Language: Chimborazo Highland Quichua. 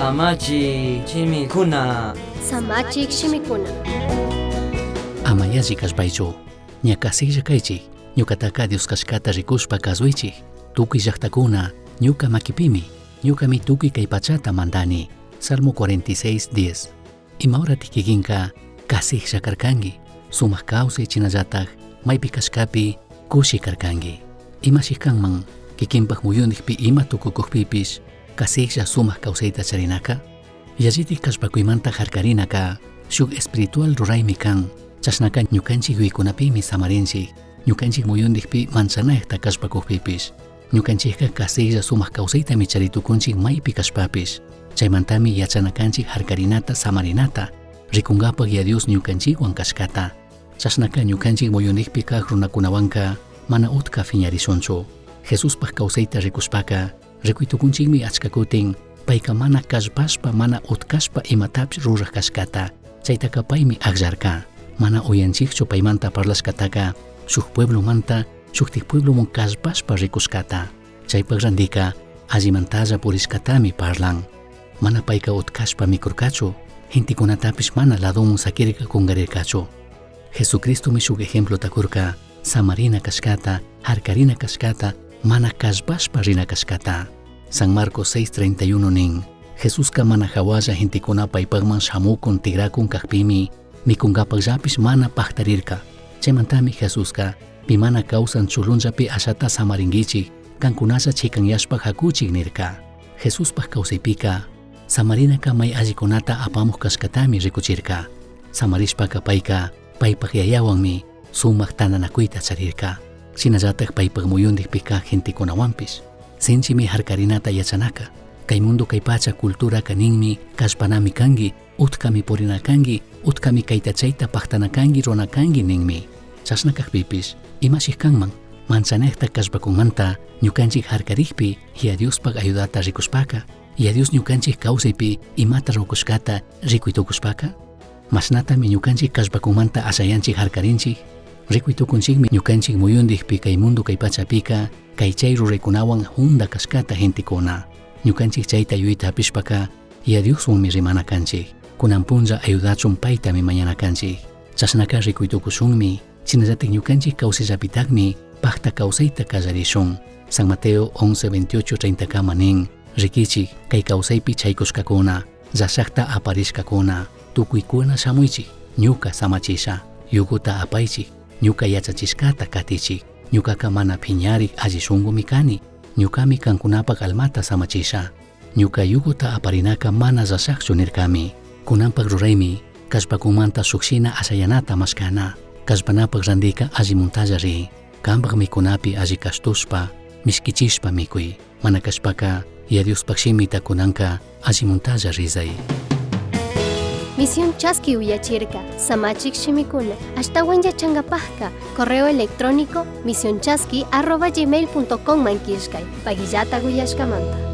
Samachik shimikuna. Samachik shimikuna. Ama yalli kallpaychu, ña kasilla kaychik, ñucataca Dios cashcata ricushpa cazuichik, tukuy llaktakuna ñuca makipimi, ñucami tukuy kay pachata mandani. Salmo 46, 10. Ima horatik kikinka kasijlla karkanki, sumak kawsay chinallatak maypi kashkapi kushi karkanki. Imashi kanman kikinpak muyuntikpi ima tukukukpipish kasijlla sumak kawsayta charinaka? Yallitik kallpakuymanta harkarinaka shuk espiritual ruraymi kan. Chashnaka ñukanchik yuyaykunapimi samarinchik, ñukanchik muyuntikpi manchanayakta kallpakukpipish. Ñukanchikka kasijlla sumak kawsaytami charitukunchik maypi kashpapish. Chaymantami yachana kanchik harkarinata samarinata, rikunkapak ya Dios ñukanchikwan kashkata. Chashnaka ñukanchik muyuntikpi kak runakunawanka mana utka fiñarishunchu. Jesuspak kawsayta rikushpaka rikuytukunchikmi achka kutin payka mana kallpashpa mana utkashpa imatapish ruraj kashkata. Chaytaka paymi akllarka. Mana uyanchikchu paymanta parlashkataka shuk pueblomanta shuktik puebloman kallpashpa rikushkata. Chaypak randika allimantalla purishkatami parlan. Mana payka utkashpa mikurkachu, gentekunatapish mana ladomun sakirka kungarirkachu. Jesucristomi shuk ejemplota kurka samarina kashkata, harkarina kashkata, mana kallpashpa rina kashkata. San Marcos 6:31 nin, Jesuska mana hawalla gentekuna paypakman shamukun tigrakun kakpimi, mikunkapakllapish mana paktarirka. Chaymantami Jesuska pi mana kawsan chulunllapi ashata samarinkichik, kankunalla chikanyashpa hakuchik nirka. Jesuspak kawsaypika samarinaka may allikunata apamuj kashkatami rikuchirka. Samarishpaka payka paypak yayawanmi sumak tantanakuyta charirka. Shinallatak paypak muyuntikpika gentekunawanpish. Sinchimi harkarinata yachanaka. Kay mundo kay pacha culturaka ninmi kallpanami kanki, utkami purina kanki, utkami kayta chayta paktana kanki, runa kanki ninmi. Chashna kakpipish, imashik kanman, manchanekta kallpakunmanta ñukanchik harkarikpi, ya Diospak ayudata rikushpaka, ya Dios ñukanchik kawsaypi imata rukushkata rikuytukushpaka, mashnatami ñukanchik kallpakunmanta ashayanchik harkarinchik, rikuytukunchikmi ñukanchik muyuntikpi kay mundo kay pachapika kay chay ruraykunawan hunda kashkata gentekuna. Ñukanchik chayta yuyayta hapishpaka ya Dioswanmi rimana kanchik. Kunan punlla ayudachun paytami mañana kanchik. Chashnaka rikuytukushunmi, shinallatik ñukanchik kawsayllapitakmi pakta kawsayta kallarishun. San Mateo 11, 28, 30 kama nin, rikichik kay kawsaypi chaykushkakuna, llashakta aparishkakuna, tukuykuna shamuychik, ñuka samachisha, yuguta apaychik, ñuka yachachishkata katichik, ñukaka mana piñarik alli shunkumi kani, ñukami kankunapak almata samachisha, ñuka yuguta aparinaka mana llashakchu nirkami. Kunanpak ruraymi, kallpakunmanta shukshina ashayanata mashkana, kallpanapak randika allimuntalla ri, kanpak mikunapi alli kashtushpa, mishkichishpa mikuy, mana kashpaka ya Diospak shimita kunanka allimuntalla rizay. Misión Chaski uyachirka, Samachik shimikuna, ashtawan yachankapajka, correo electrónico misionchaski@gmail.com man killkay, pagillata uyashkamanta.